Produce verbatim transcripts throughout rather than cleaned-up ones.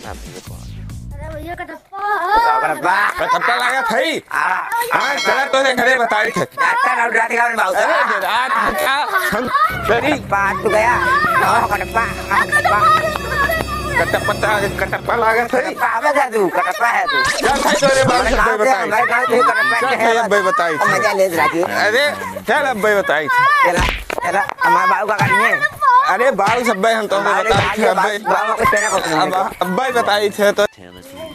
अरे भैया, कटप्पा। कटप्पा लागत है। हाँ, चला तोरे घरे बताई थे। डॉक्टर, अब रात का बाबू। अरे, रात का हम तेरी बात तो गया। कटप्पा, कटप्पा। कटप्पा, कटप्पा लागत है। कटप्पा है तू, कटप्पा है तू। चल भाई, तोरे बाबू से हमारे गाँव से, बताई। हमारे गाँव से कटप्पा चल है। भाई, अब भाई बताई। अब मजा ले राजू। अरे, चल अब भाई बताई। चला, चला, हमारे बाबू का करिए। अरे बाबू सब भाई, हम तो हमारे बताई बाबू, थे, अब भाई। बाबू, बाबू को तेरा कुछ नहीं अब, अब भाई बताई थे तो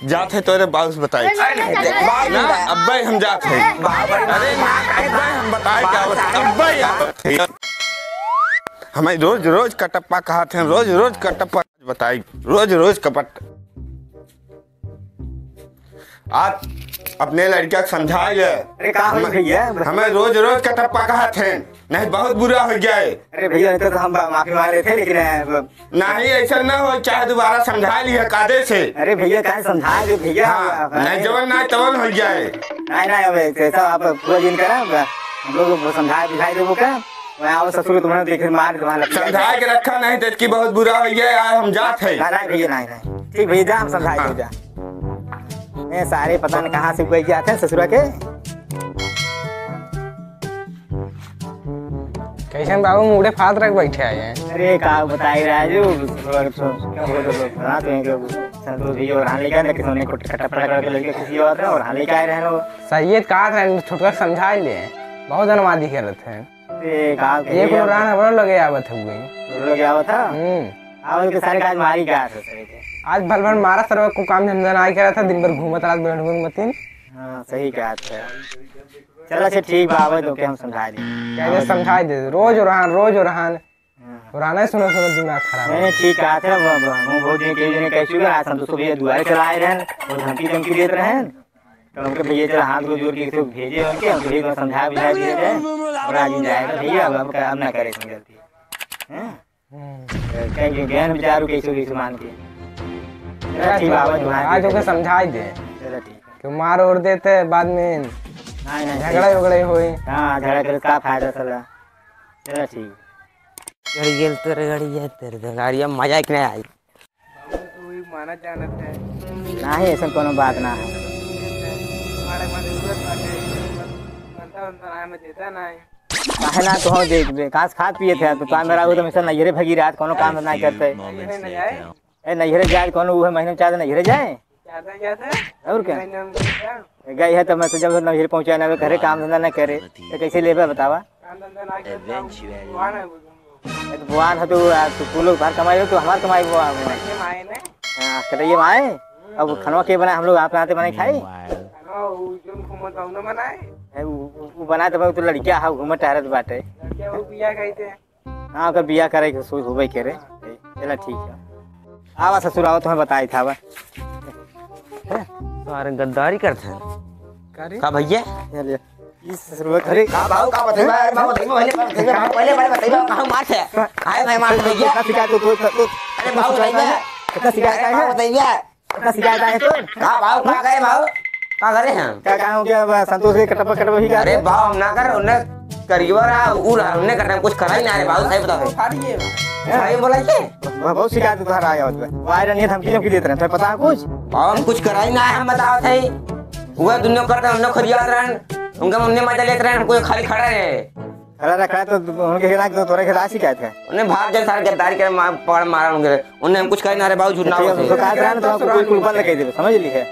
जात है तोरे बाबू से बताई। अरे, बाबू ना, बताया। अब भाई हम जात है। बाबू अरे ना, अब भाई हम बताई क्या बाबू होता? अब भाई आप हमें रोज रोज कटप्पा कहत हैं, रोज रोज कटप्पा बताई, रोज रोज कपट। आज अपने लड़का के समझाए ले। अरे का होई भैया? हमें रोज रोज कटप्पा कहत हैं, नहीं बहुत बुरा हो जाए। अरे भैया, नहीं तो, तो हम माफी मांग रहे थे, लेकिन, अ, नहीं, ऐसा ना हो, चाहे दोबारा समझा लिया कायदे से। अरे भैया, काहे समझा दे भैया? हाँ, अब, नहीं, अरे जवन ना तवन हो जाए। नहीं, नहीं, अब ऐसा आप पूरा दिन करा, अब हम लोग समझा बुझाई देबो का? मैं आओ ससुर, तुम्हारे देखे मार, तुम्हारे लग समझा के रखा, नहीं तो इसकी बहुत बुरा हो गया, आज हम जात है। नहीं, नहीं भैया, नहीं, नहीं। ठीक भैया, जा, हम समझा हाँ। दे, जा। ए, सारे पता नहीं कहाँ से कोई जाते हैं ससुरा के। कैसन बाबू मुड़े फात रख बैठे आए हैं? अरे का बताई राजू, और तो क्या बोल रहे हो? हाँ, तो इनके संतोष जी और हानि का ना किसी ने कुछ खट्टा पड़ा करके लड़के खुशी होता है और हानि का रहे हो। सही है, कहा था छोटका समझा ले, बहुत जनवादी करत है। ये का ये कहिए कोनो अब? रान हमरो लगे आवत हुए। तोरो लगे आवत था? हम्म। आवत के सारे काज मारी का है ससुरे के? आज भल भल मारा सरवा को काम धंधा ना करत था, दिन भर घूमत रात भर घूमत मतीन। हाँ, सही कहा था। चल अच्छा ठीक बा, आवे तो के हम समझा दी। क्या जे समझाई दे, रोज ओरहान, रोज ओरहान। हाँ। ओरहाना ही सुनो सुनो दिमाग खराब नहीं, है। नहीं, ठीक कहा था, वो, वो, वो बहुत दिन के लिए कह चुके, आज हम तो सुबह दुआरे चला आए रहन, वो धमकी धमकी देत रहन। तो उनके भैया चला हाथ को जोड़ के तो भेजे उनके, हम भैया को समझा बुझा दिए थे। और आज जाएगा भैया, अब, अब, अब ना करे ऐसी गलती। हैं? हम्म। कहीं के ज्ञान विचार कैसे कैसे मान के। चला ठीक बाबा, तुम्हारे आज ओके समझाई दे। चला ठीक है। कि मार ओर देते बाद में नहीं, नहीं, झगड़ा सही। उगड़ा होई। हाँ, झगड़ा करे का फायदा साला। चला ठीक। गड़ी गेल तोरे गड़ी है, तेरे गाड़िया मजा एक नहीं आई। बाबू, तू ही माना जानत है। नाही, ऐसन कोनो बात ना है। मारे मारे जरूरत बाटे। मनता उनता ना है, मैं देता ना है। काहे ना तो हो देख बे, घास खात पिए थे, तो तार मेरा वो तो हमेशा नैहरे भगी रात, कोनो काम ना करते। नैहरे ना जाए? ए, नैहरे जाए, कोनो उहे महीने में चार दिन नैहरे जाए। ज्यादा, ज्यादा। और क्या? महीने में क्या? गई है तो मैं तो जब नैहरे पहुँचा ना, घरे काम धंधा ना करे, तो कैसे लेबे बतावा? काम धंधा ना करे, तो भगवान है वो। ए, तो भगवान है तो, आ, तो तू लोग बाहर कमाई हो, तो हमार कमाई हुआ है। कटैया माए ने? हाँ, कटैया माए। अब खानवा के बनाए, हम लोग आप हाथे बनाए खाई? खानवा वो जो घूमत बा, उन्हें बनाए। ए, वो, वो, वो बनाए तो भाई, तो लड़किया है, घूमत टहरत बाटे। लड़किया वो बिया गई थे। हाँ, ओकर बिया करे के सोच होबे करे। चला ठीक है। आवा ससुर, आवा, तुम्हें बताई था, आवा। सारे गद्दारी करते हैं। का रे? का भैया? ये ले। ई ससुर, अरे, का बाबू, का बताइबा? अरे, बाबू, बताइबा, पहले, पहले, पहले, पहले, पहले, कहाँ मार है? काहे भाई मार है भैया? कितना शिकायत हो, तो, तो, अरे, बाबू, बताइबा। कितना शिकायत अरे, है? बाबू, बताइबा। कितना शिकायत है तो? का बाबू, का करे बाबू? का करे हैं? का, का हो गया बा? संतोष के कटप, कटप ही का अरे है? बाबू, हम ना कर, उन्हें करियो रहा, ऊ रहा, उन्हें करना कुछ करा ही ना रे बाबू, सही बताओ। फाड़िए। सही बोला के? बहुत, बहुत शिकायत उधार आया होता है। वायरल नहीं धमकी, धमकी देते रहते हैं, पता है कुछ? बाबू, हम कुछ करा ही ना है, हम बताओ थे। वह दुनिया करते हैं, उन्हें खुद याद रहन, उनका उन्हें मजा लेते रहन, हमको खाली खड़ा रहे। खड़ा रखा है तो उनके खिलाफ तो तोरे खिलाफ शिकायत है। उन्हें भाग गए सारे गद्दारी के मार, पकड़ मारा उनके। उन्हें हम कुछ कहे ना रे बाबू, झूठ ना ठीक है, बोलते। तो कहा रहा ना तो आपको कोई कुल बंद कर देवे, समझ ली है?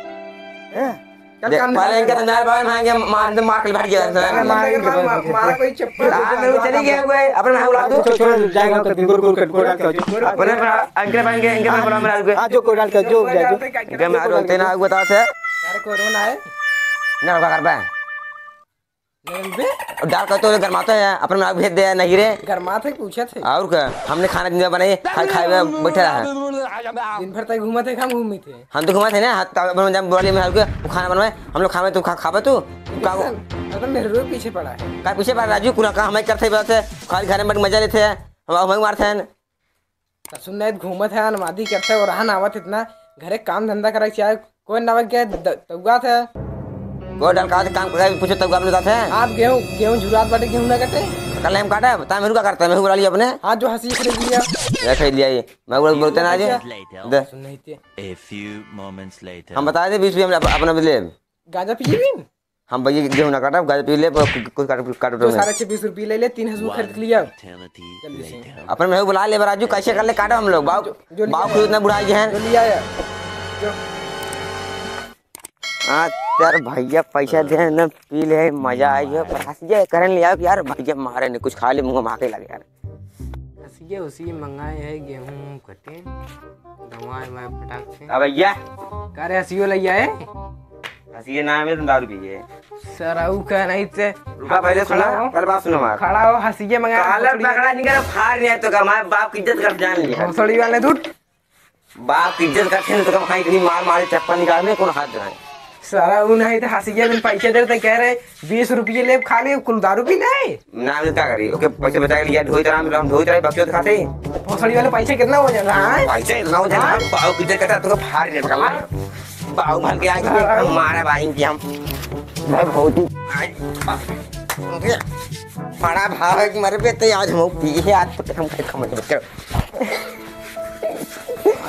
हैं? चल, देख, काम पहले इनके तो ना रे बाबू, मारेंगे, मार दे, मार के भाग गया। अरे मार के मार, मार कोई चप्पल। हाँ, मैं वो चली गया हुआ है, अपने मैं बुला दो। छोड़, छोड़, जाएगा तो दिन गोल, गोल, गोल डाल के आओ, जो। अपने पर अंकल बन गए, इनके पर बुला, मेरा रुके। हाँ, जो कोई डाल के, जो, जो, जो। इनके मैं आ जाते ना, बताओ से। यार, कोरोना है। ना, होगा कर पाए। नहीं बे। डाल कर तो गरमाते हैं, अपन में आग भेज दे, नहीं रे। गरमाते पूछत है। और का? हमने खाना दिन में बनाए, खाए, खाए में बैठे रहा। दिन भर तक घूमत है, हम घूमी थे। हम तो घूमत है ना, हाथ, तब अपन जब बोले में हल्के, वो खाना बनवाए, हम लोग खावे, तू खा, खावे तू? तू का? अरे मेरे रोज पीछे पड़ा है। का पीछे पड़ा राजू, पूरा काम हमें करते बात है, खाली खाने में मजा लेते हैं, हम, हमें मारते हैं। त सुन नहीं, घूमत है, अनवादी करते और रहन आवत इतना, घरे काम धंधा करे चाहे कोई नवा के द-, तौगा थे। कोई डलका से काम करे, पूछो तौगा अपने साथ है। आप गेहूं, गेहूं झुरात बाटे, गेहूं ना कटे। कल हम काटा, ता मेहू का करता है, मेहू बुला लिया अपने। आज जो हंसी खरीद लिया। ये खरीद लिया ये। मैं बोल-, बोलते ना आज। भैया। दे। सुन नहीं थे। A few moments later. हम बता दे, बीस रुपये हमने अप-, अपना भी ले। गांजा पिए भी? हम भैया गेहूं ना काटा, गांजा पी ले, पर कु-, कुछ काट, काट जो उठो सारे में। छब्बीस रुपये ले ले, तीन हंसुआ खरीद लिया। Eternity जल्दी से। Later. अपने मेहू बुला ले, राजू, कैसे कर ले, काटो हम लोग, बाऊ, जो, जो लिया बाऊ है। खुद इतना बुढ़ा गया है। जो लिया है। जो। हाँ, यार भैया पैसा दे ना, पी ले, मजा आई है, पर हंसिया करन लिया यार, भैया मारे ने कुछ खा ले, मुंह में आके लगे यार। हंसिया उसी मंगाए है, गेहूं कटे, दवाई वाई फटाक से। अब भैया। का रे हंसियो लैया है? हंसिया नाम है, तुम दारू पिए। सर, आऊ का नहीं ते। रुका, पहले सुना, खड़ा हो। पहले बात सुनो हमार। खड़ा हो, हंसिया मंगाए काला भोसड़ी पकड़ा वाले। निकल, फाड़ नहीं तो का, हमारे बाप की इज्जत कर जान लिया। भोसड़ी वाले झूठ। बाप की इज्जत करते हैं तो कम खाई, इतनी मार मारे, चप्पल निकाल में कौन हाथ धराए? सारा उ नहीं तो हंसिया बिन पैसे दे तो कह रहे, "बीस रुपये ले, खा ले, कुल दारू पी नहीं।" ना, हम का करी? ओके, पैसे बचा के लिया, ढोई तरह हम ढोई तरह बक्सों दिखाते हैं। भोसड़ी वाले पैसे कितना हो जाता है? पैसे इतना हो जाता है, हाँ? बाऊ की इज्जत करता तो फाड़ दे निकाल। बाऊ भर के आके मारा बाई की हम। भाई बहुत ही आज बड़ा भाव है कि मरे पे तो आज हम पी है, आज तो हम खाई खमन बच्चा।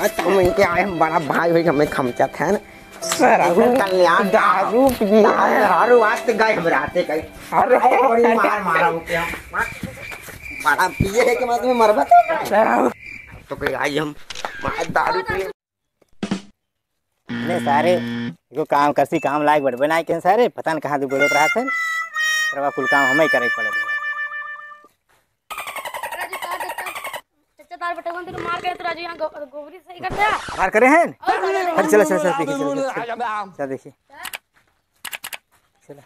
आज तो हम इनके आए, हम बड़ा भाई भाई हमें खमचा था ना। सर, इधर कल्याण दारू पी। दारू आज तो गए हम राते गए। अरे, बड़ी मार मारा हो क्या? बड़ा पिए है कि मैं तुम्हें मरबा तो। सर, तो कोई आई हम दारू पी। ने सारे, एगो काम करसी, काम लायक बड़बे ना के सारे, पता न कहाँ दू बोलत रहा थे। सरवा कुल काम हमें करे पड़त। राजू, का देखता? चच्चा तार बेटा, कौन तेरे मार करे तो राजू यहाँ गो-, गोबरी सही करता है। मार करे हैं? और मार करे। अरे चलो, चलो, चलो, देखिए, चलो, चलो, चलो, चलो, देखिए। चलो।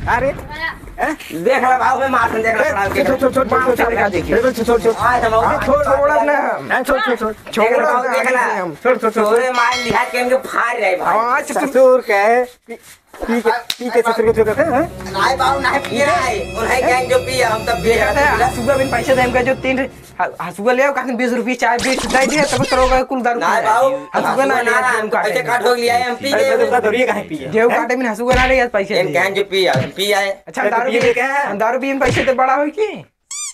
अरे, हैं? देख रहा बाबू, मैं मार देख रहा, ए, छोड़, छोड़, छोड़, छोड़, छोड़, छोड़, छोड़, छोड़, छोड़। आज हम अरे, छोड़, छोड़, छोड़, ना। नहीं, छोड़, छोड़, छोड़। देख रहा, देख रहा। हम। छोड़, छोड़, छोड़, छोड़। छोरे मार लिहाज के इनके फाड़ रहे भाई। हाँ, ससुर के। पी, पी के, पी के ससुर के जो कहते हैं, हैं? नाहीं बाबू, नाहीं पिए नाहीं। उन्हें कहें जो पिए, हम तब पिए। कहते हैं, हसुआ बिन पैसे दे, हमका जो तीन ह-, हसुआ ले आओ, कहते हैं, "बीस रुपये चाय, बीस दे दिए, तब तोरो का कुल दारू नाहीं पी बाबू, जाए।" हसुआ ना हसुआ ले ना, आओ, हमको पैसे काट हो लिया है, हम पी अरे, गए। तो दौड़िए कहाँ पी गए? गेहूं काटे बिन हसुआ ना ले, आज पैसे हम दिए। कहें जो पिए, हम पी आए। अच्छा, अरे, तो दारू पिए पिए, क्या है? हम दारू पिए, पैसे तो बड़ा होई की?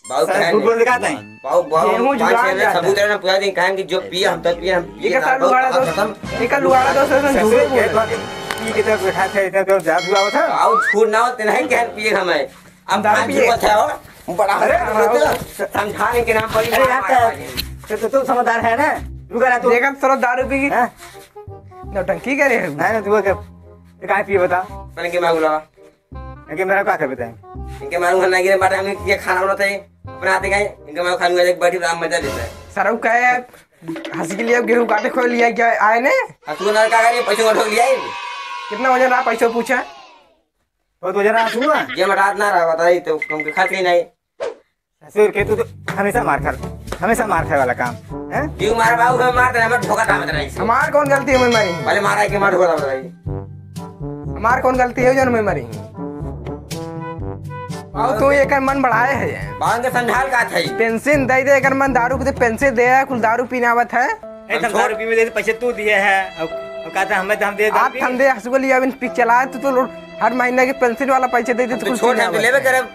बाबू सारे कहें झूठ बोल दिखाते हैं। बाबू, बाबू, गेहूं पाँच झुरा छह जाता सबूत है। है ना, पूरा दिन कहें कि जो पिए, हम तब पिए, हम पिए एक ना, साल बहुत लुगाड़ा खत्म। दोस्त, एक लुगाड़ा दोस्त ऐसे झूठे ससुर के बोले। बात पी के जब बैठा था, इतना तो जादू हुआ था। बाबू, झूठ ना हो, तेनाही कहें पिए हमें। हम दारू दारू पिए। पीते हो, बड़ा अरे, हराम हो, समझाने के नाम पर ही अरे मार यार, मार तो, मार। तो, तो तुम समझदार है ना? रुका ना तू। देखा, थोड़ा दारू पी के हाँ? नौटंकी करे है। नहीं, नहीं, तू क्या, ये काहे पिए बता? पहले के मांगू लगा। इनके मेरा का करबे तैं? इनके मालूम है ना कि बाटे हम ये खाना बनाते हैं, बनाते गए, इनके मालूम खाने वाले बैठी आराम मजा लेता है। सरऊ का है, हंसी के लिए अब गेहूं काटे खोल लिया क्या आए ने? हंसुआ ना का करिए, पैसे उठा लिया है। कितना वजन रहा, पैसे पूछा? बहुत वजन रहा हंसुआ? ये मटात ना रहा, बताई तो हमके खाते ही नहीं। ससुर के तू तो हमेशा मार खा, हमेशा मार खाए वाला काम, हैं? क्यों मारा बाबू, हम मारते रहे, हमें धोखा था, बता रही। हमार कौन गलती है, मैं मारी? भले मारा है कि मार धोखा था, बता रही। हमार कौन गलती है, जौन मैं मारी? बाबू, तू एकर मन बढ़ाए है। बाबू के संझाल का था ही। पेंशन दे दे, एकर मन दारू पीते, पेंशन दे है, कुल दारू पीने आवत है। ए, हम हम छोड़ दारू पीवे दे, पैसे तू दिए है, अब, अब कहते हैं, हमें तो हम दे आप दारू पी। हम दे, हंसुआ लिया, अभी पिक चलाए, तू तो लो-, हर महीने के पेंशन वाला पैसे दे दे, हम तू तो कुल छोड़ पीने है, तो आवत लेबे है। करे।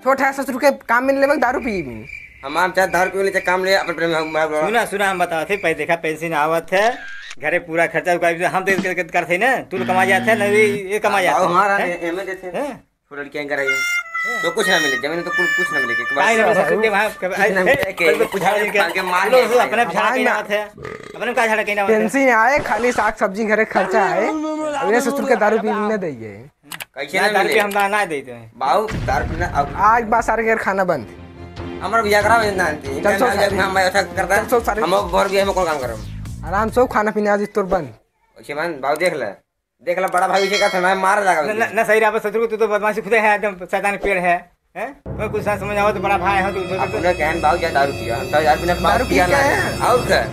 छोट है ससुर के काम में लेवे दारू पी भी। हम, हम चाहे दारू पी ले, चाहे काम ले, अपन प्रेम हम, हम सुना, सुना, हम बतावत है, पहले देखा, पेंशन आवत है, घरे पूरा खर्चा उर्चा हम दे के, के करते ना, तू तो कमा जात है, नहीं ये कमा जात बाबू है। हमारा हैं? ए-, एमे देते हैं। हैं? छोटा लड़कियां कर रही है। हैं? तो कुछ ना मिले, जमीन तो कुल कुछ ना मिले, एक बार काहे रे, ससुर के वहाँ, कुछ ना ए, मिले, के पहले तो कुछ कुछ ना मिले, के, के मार लो, दिया। अपने झाड़ा कहीं ना आवत है, अपने का झाड़ा कहीं ना आवत है। पेंशन आए, खाली साग सब्जी घरे खर्चा है, अब ये ससुर के दारू पीने दे ये। कैसे ना, ना दारू मिले? पी हम ना, ना देते हैं। बाबू, दारू पीना अब आज बा सारे के खाना बंद। हमर बिया करा बंद ना आंटी। चल, चल, हम, सारे। हम ऐसा करता है। चल, चल, सारे। हम घर भी हम कौन काम करब? आराम से खाना पीना आज तोर बंद। ओके मान, बाबू देख ले। देख ले, बड़ा भाई जी का समय मार लगा ना, ना, ना सही रहा, ससुर को तू तो बदमाशी खुदे है, एकदम शैतान पेड़ है। हैं? मैं कुछ ना समझ आवत, बड़ा भाई हो तू, तू, तू। अपने कहन बाबू जा दारू पिया, हम तो दारू पीना दारू पी पिया के ना। आए हैं। और क्या?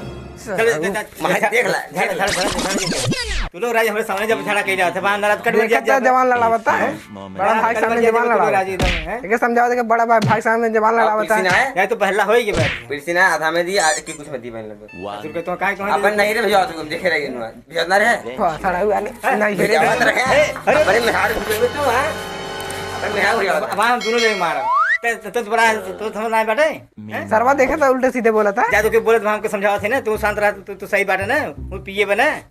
चल, चल, चल, चल, मार देख ला, झगड़ा, झगड़ा, झगड़ा, झगड़ा। तू लोग राज हमरे सामने जब झगड़ा कही जात है, वहाँ नाराज कट देखा दिया था जाता। जवान लड़ावत है। हैं? बड़ा भाई सामने जवान लड़ावत है। राज एकदम, हैं? एके समझाओ, देखे बड़ा भाई, भाई सामने जवान अब लड़ावत है। पिलसिन आए? या तो पहला होई के बात। पिलसिन आए, आधा में दी, आज की कुछ मत दी, बहन लोग। वाह। ससुर के तो काहे कहत अपन नहीं रे भैया, तुम देखे रहिए ना। बिहार ना रहे? हाँ, सारा हुआ ले। हैं? नहीं, बिहार ना रहे? ए, अरे। अपने बिहार में तू, हाँ? अपने बिहार में अब, अब हम दोनों जने मारब। तो, तो बड़ा, तो, तो समझ ना बाटे? हैं? सरवा देखा था, उल्टे सीधे बोला था। जा तो के बोले तो हमको समझावा थे ना, तू शांत रहा, तू, तू सही बाटे ना, वो पिए बने।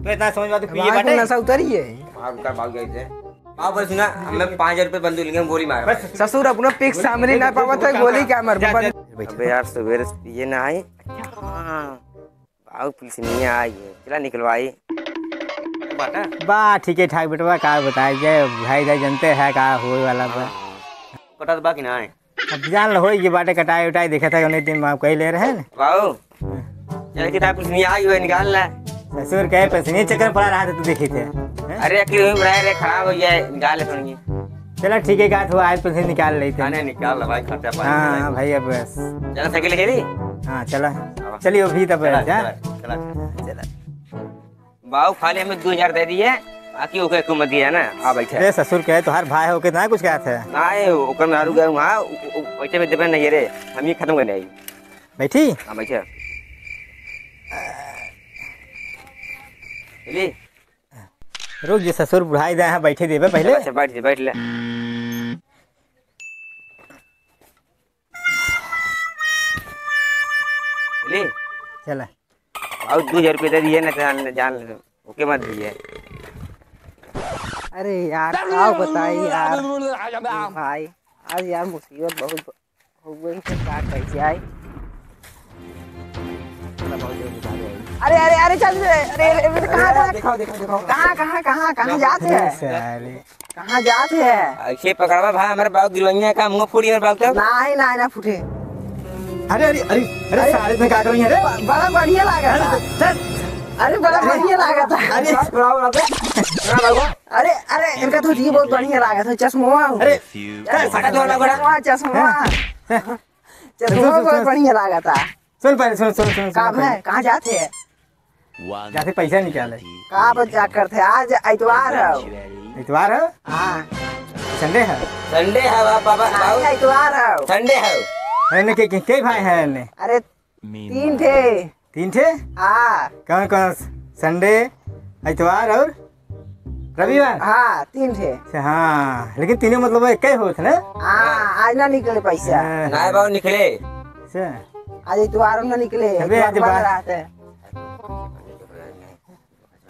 तो इतना समझ में आवे तो पिए बाटे। नशा उतरी है। बाबू का बाबू गए थे। बाबू बोले, "सुना, हमें पाँच हजार रुपये बंदूक लेंगे, हम गोली मार।" बस। ससुर अपना पिक सामने ना पावत है, गोली क्या मार? जा, जा। अबे यार, सवेरे से पिए ना आई। हाँ। बाबू पुलिस नहीं आई है, चला निकलवाई। बाटा? बा, ठीक है ठाक बेटवा, का बताए जाए, भाई जाए जनते है का होए वाला बा। हाँ। कटत बा कि ना? अब जान लो, होई के बाटे कटाई उटाई, देखा था उन्हीं दिन में आप कही ले रहे हैं। बाबू, चल के तार पुलिस नहीं आई हुए, निकाल ला। ससुर कहे पैसे नहीं चक्कर पड़ा रहा था, तू देखी थे, हैं? अरे, अखिल हुई रहा रे, खराब हो गया है, निकाल ले सुनिए। चला ठीक है, का तो आज पैसे निकाल लेते हैं। अरे, निकाल ला भाई, खर्चा पानी हाँ, निकाल। हाँ भाई, अब बस। चला साइकिल खेली? हाँ, चला। हाँ। चलिए, अभी तब चला, जा। चला, चला। चला। बाबू खाली हमें दो हजार दे दिए, बाकी ओके एको मत दिया ना। आ बैठे। ए ससुर के तोहार भाई हो के ना कुछ कहत है। आए ओकर मेहरारू गए वहाँ, उ, उ, बैठे में देबे नहीं रे, हम ही खत्म कर आई। बैठी? हाँ बैठे। ले। रुक जे ससुर बुढ़ाई दे हैं, बैठे देबे पहले। अच्छा बैठ जे, बैठ ले। ले। चला। और दो हजार रुपये दे दिए ना, जान, जान ले, ओके मत दिए। अरे यार, का बताई यार, भाई, आज यार मुसीबत बहुत ब-, हो गई है, का कैसे आई? अरे, अरे, अरे, चल रे, अरे, अरे, अरे, कहाँ, अरे, कहाँ, दिखाओ, दिखाओ, दिखाओ। कहाँ, कहाँ, कहाँ, कहाँ जात है? साले। कहाँ जात है? ऐसे पकड़वा भाई, हमारे बाबू गिरवइया का मुंह फूटी हमारे बाबू तब। नहीं, नहीं, ना फूटे। अरे, अरे, अरे, अरे, अरे, साले में का करी है रे? ब-, बड़ा बढ़िया लागत अरे, है। चल। अरे, बड़ा अरे, बढ़िया लागत है। अरे, बड़ा, बड़ा, बड़ा। अरे, अरे, इनका तो जी बहुत बढ़िया लागत है, चश्मा। अरे, चल, चश्मा, बड़ा, बड़ा। चश्मा। हाँ, हाँ। चश्मा सुन, सुन, बहुत सुन। बढ़िया लागत है। सुन पहले, सुन, सुन, सुन, सुन का पहले। है? कहाँ जात है? जाते पैसा निकाले। का बजा करते? आज इतवार है। इतवार है? हाँ। संडे है? संडे है बा-, बाबा, नहीं, बाबू। इतवार है। संडे है। अरे, ने के, के, के भाई हैं ने? अरे, तीन ठे। तीन ठे? हाँ। कौन, कौन? संडे, इतवार और रविवार? हाँ, तीन ठे। अच्छा, हाँ, लेकिन तीनों मतलब एक ही होत है ना? हाँ, आज ना निकले पैसा। हाँ। ना बाबू निकले। अच्छा। आज इतवार ना निकले, अबे, इतवार आज बंद बा- रहते हैं।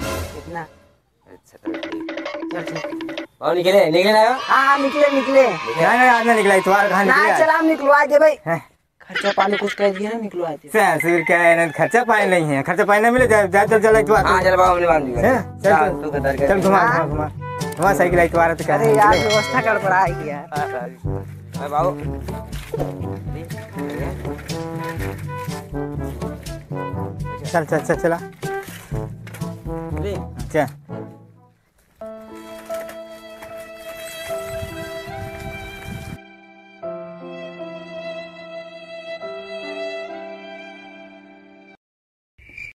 कितना? अच्छा, चलो ठीक। चल, ठीक। बाबू निकले, निकले ना हो? हाँ, हाँ, निकले, निकले। नहीं, नहीं, आज ना निकला, इतवार कहाँ ना, निकले आज? चला, हम निकलवा दे भाई। हैं? खर्चा पानी कुछ कह दिया ना, निकलवा दे। ससुर क्या है ना, खर्चा पानी नहीं है, खर्चा पानी नहीं मिले, जा, जा, चल, चल, इतवार हाँ, को। चल बाबू, हमने बांध दिया। हैं? चल, हाँ, चल। तू तो डर गया। चल, घुमा, हाँ। घुमा, घुमा। घुमा साइकिल, इतवार तो क्या अरे है, यार, निकले। व्यवस्था गड़बड़ा है यार। हाँ, हाँ। अरे बाबू। चल, चल, चल, चला। ले। चल।